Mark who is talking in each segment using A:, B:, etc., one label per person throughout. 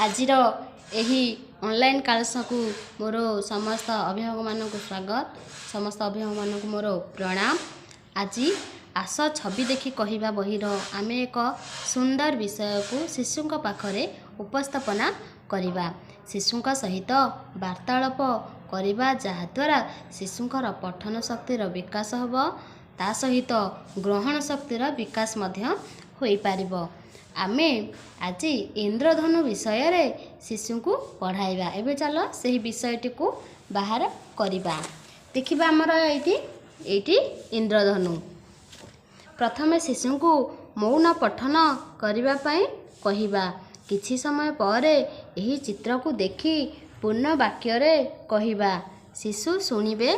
A: ଆଜିର ଏହି ଅନଲାଇନ୍ କ୍ଲାସକୁ ମୋର ସମସ୍ତ ଅଭିଭାବକମାନଙ୍କୁ ସ୍ୱାଗତ। ସମସ୍ତ ଅଭିଭାବକମାନଙ୍କୁ ମୋର ପ୍ରଣାମ। ଆଜି ଆସ ଛବି ଦେଖି କହିବା ବହିର ଆମେ ଏକ ସୁନ୍ଦର ବିଷୟକୁ ଶିଶୁଙ୍କ ପାଖରେ ଉପସ୍ଥାପନା କରିବା, ଶିଶୁଙ୍କ ସହିତ ବାର୍ତ୍ତାଳାପ କରିବା, ଯାହାଦ୍ୱାରା ଶିଶୁଙ୍କର ପଠନ ଶକ୍ତିର ବିକାଶ ହେବ, ତା ସହିତ ଗ୍ରହଣ ଶକ୍ତିର ବିକାଶ ମଧ୍ୟ ହୋଇପାରିବ। ଆମେ ଆଜି ଇନ୍ଦ୍ରଧନୁ ବିଷୟରେ ଶିଶୁଙ୍କୁ ପଢ଼ାଇବା। ଏବେ ଚାଲ ସେହି ବିଷୟଟିକୁ ବାହାର କରିବା। ଦେଖିବା, ଆମର ଏଇଠି ଇନ୍ଦ୍ରଧନୁ। ପ୍ରଥମେ ଶିଶୁଙ୍କୁ ମୌନ ପଠନ କରିବା ପାଇଁ କହିବା। କିଛି ସମୟ ପରେ ଏହି ଚିତ୍ରକୁ ଦେଖି ପୂର୍ଣ୍ଣ ବାକ୍ୟରେ କହିବା। ଶିଶୁ ଶୁଣିବେ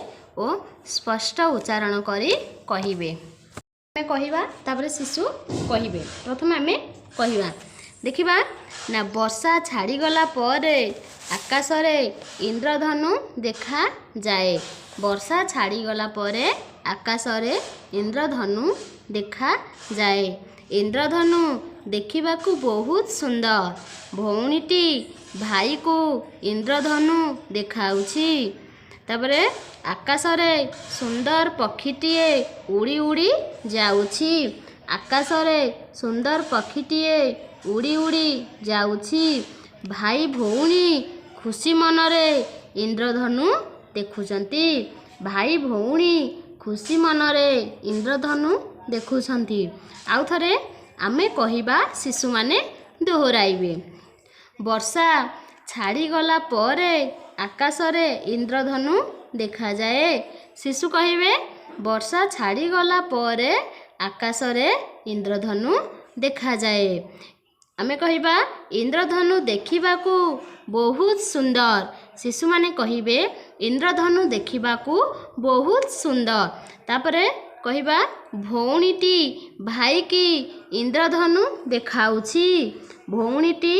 A: ଓ ସ୍ପଷ୍ଟ ଉଚ୍ଚାରଣ କରି କହିବେ। ଆମେ କହିବା, ତାପରେ ଶିଶୁ କହିବେ। ପ୍ରଥମେ ଆମେ କହିବା। ଦେଖିବା ନା, ବର୍ଷା ଛାଡ଼ିଗଲା ପରେ ଆକାଶରେ ଇନ୍ଦ୍ରଧନୁ ଦେଖାଯାଏ। ବର୍ଷା ଛାଡ଼ିଗଲା ପରେ ଆକାଶରେ ଇନ୍ଦ୍ରଧନୁ ଦେଖାଯାଏ। ଇନ୍ଦ୍ରଧନୁ ଦେଖିବାକୁ ବହୁତ ସୁନ୍ଦର। ଭଉଣୀଟି ଭାଇକୁ ଇନ୍ଦ୍ରଧନୁ ଦେଖାଉଛି। ତାପରେ ଆକାଶରେ ସୁନ୍ଦର ପକ୍ଷୀଟିଏ ଉଡ଼ି ଉଡ଼ି ଯାଉଛି। ଆକାଶରେ ସୁନ୍ଦର ପକ୍ଷୀଟିଏ ଉଡ଼ି ଉଡ଼ି ଯାଉଛି। ଭାଇ ଭଉଣୀ ଖୁସି ମନରେ ଇନ୍ଦ୍ରଧନୁ ଦେଖୁଛନ୍ତି। ଭାଇ ଭଉଣୀ ଖୁସି ମନରେ ଇନ୍ଦ୍ରଧନୁ ଦେଖୁଛନ୍ତି। ଆଉ ଥରେ ଆମେ କହିବା, ଶିଶୁମାନେ ଦୋହରାଇବେ। ବର୍ଷା ଛାଡ଼ିଗଲା ପରେ ଆକାଶରେ ଇନ୍ଦ୍ରଧନୁ ଦେଖାଯାଏ। ଶିଶୁ କହିବେ, ବର୍ଷା ଛାଡ଼ିଗଲା ପରେ ଆକାଶରେ ଇନ୍ଦ୍ରଧନୁ ଦେଖାଯାଏ। ଆମେ କହିବା, ଇନ୍ଦ୍ରଧନୁ ଦେଖିବାକୁ ବହୁତ ସୁନ୍ଦର। ଶିଶୁମାନେ କହିବେ, ଇନ୍ଦ୍ରଧନୁ ଦେଖିବାକୁ ବହୁତ ସୁନ୍ଦର। ତାପରେ କହିବା, ଭଉଣୀଟି ଭାଇକି ଇନ୍ଦ୍ରଧନୁ ଦେଖାଉଛି। ଭଉଣୀଟି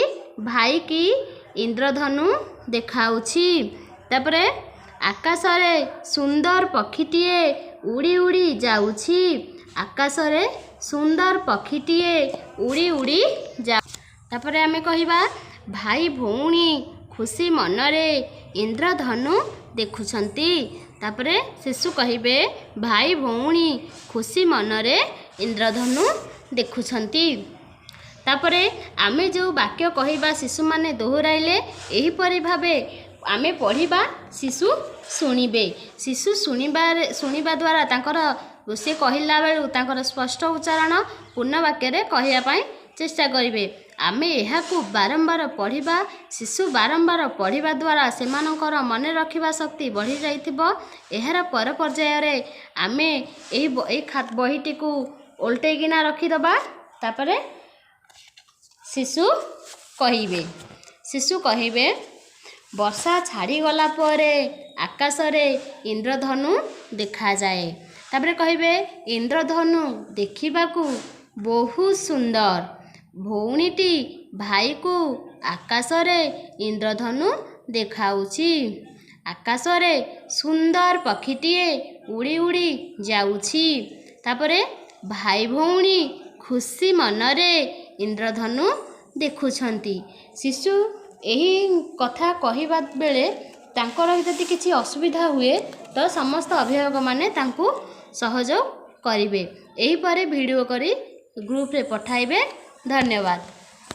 A: ଭାଇକି ଇନ୍ଦ୍ରଧନୁ ଦେଖାଉଛି। ତାପରେ ଆକାଶରେ ସୁନ୍ଦର ପକ୍ଷୀଟିଏ ଉଡ଼ି ଉଡ଼ି ଯାଉଛି। ଆକାଶରେ ସୁନ୍ଦର ପକ୍ଷୀଟିଏ ଉଡ଼ି ଉଡ଼ି ଯା ତାପରେ ଆମେ କହିବା, ଭାଇ ଭଉଣୀ ଖୁସି ମନରେ ଇନ୍ଦ୍ରଧନୁ ଦେଖୁଛନ୍ତି। ତାପରେ ଶିଶୁ କହିବେ, ଭାଇ ଭଉଣୀ ଖୁସି ମନରେ ଇନ୍ଦ୍ରଧନୁ ଦେଖୁଛନ୍ତି। ତାପରେ ଆମେ ଯେଉଁ ବାକ୍ୟ କହିବା, ଶିଶୁମାନେ ଦୋହରାଇଲେ। ଏହିପରି ଭାବେ ଆମେ ପଢ଼ିବା, ଶିଶୁ ଶୁଣିବେ। ଶିଶୁ ଶୁଣିବା ଦ୍ୱାରା ତାଙ୍କର ସେ କହିଲା ବେଳକୁ ତାଙ୍କର ସ୍ପଷ୍ଟ ଉଚ୍ଚାରଣ ପୂର୍ଣ୍ଣ ବାକ୍ୟରେ କହିବା ପାଇଁ ଚେଷ୍ଟା କରିବେ। ଆମେ ଏହାକୁ ବାରମ୍ବାର ପଢ଼ିବା। ଶିଶୁ ବାରମ୍ବାର ପଢ଼ିବା ଦ୍ୱାରା ସେମାନଙ୍କର ମନେ ରଖିବା ଶକ୍ତି ବଢ଼ିଯାଇଥିବ। ଏହାର ପର ପର୍ଯ୍ୟାୟରେ ଆମେ ଏହି ବହିଟିକୁ ଓଲଟେଇକିନା ରଖିଦେବା। ତାପରେ ଶିଶୁ କହିବେ। ଶିଶୁ କହିବେ, ବର୍ଷା ଛାଡ଼ିଗଲା ପରେ ଆକାଶରେ ଇନ୍ଦ୍ରଧନୁ ଦେଖାଯାଏ। ତାପରେ କହିବେ, ଇନ୍ଦ୍ରଧନୁ ଦେଖିବାକୁ ବହୁତ ସୁନ୍ଦର। ଭଉଣୀଟି ଭାଇକୁ ଆକାଶରେ ଇନ୍ଦ୍ରଧନୁ ଦେଖାଉଛି। ଆକାଶରେ ସୁନ୍ଦର ପକ୍ଷୀଟିଏ ଉଡ଼ି ଉଡ଼ି ଯାଉଛି। ତାପରେ ଭାଇ ଭଉଣୀ ଖୁସି ମନରେ ଇନ୍ଦ୍ରଧନୁ ଦେଖୁଛନ୍ତି। ଶିଶୁ ଏହି କଥା କହିବା ବେଳେ ତାଙ୍କର ଯଦି କିଛି ଅସୁବିଧା ହୁଏ ତ ସମସ୍ତ ଅଭିଭାବକମାନେ ତାଙ୍କୁ ସହଯୋଗ କରିବେ। ଏହିପରି ଭିଡ଼ିଓ କରି ଗ୍ରୁପରେ ପଠାଇବେ। ଧନ୍ୟବାଦ।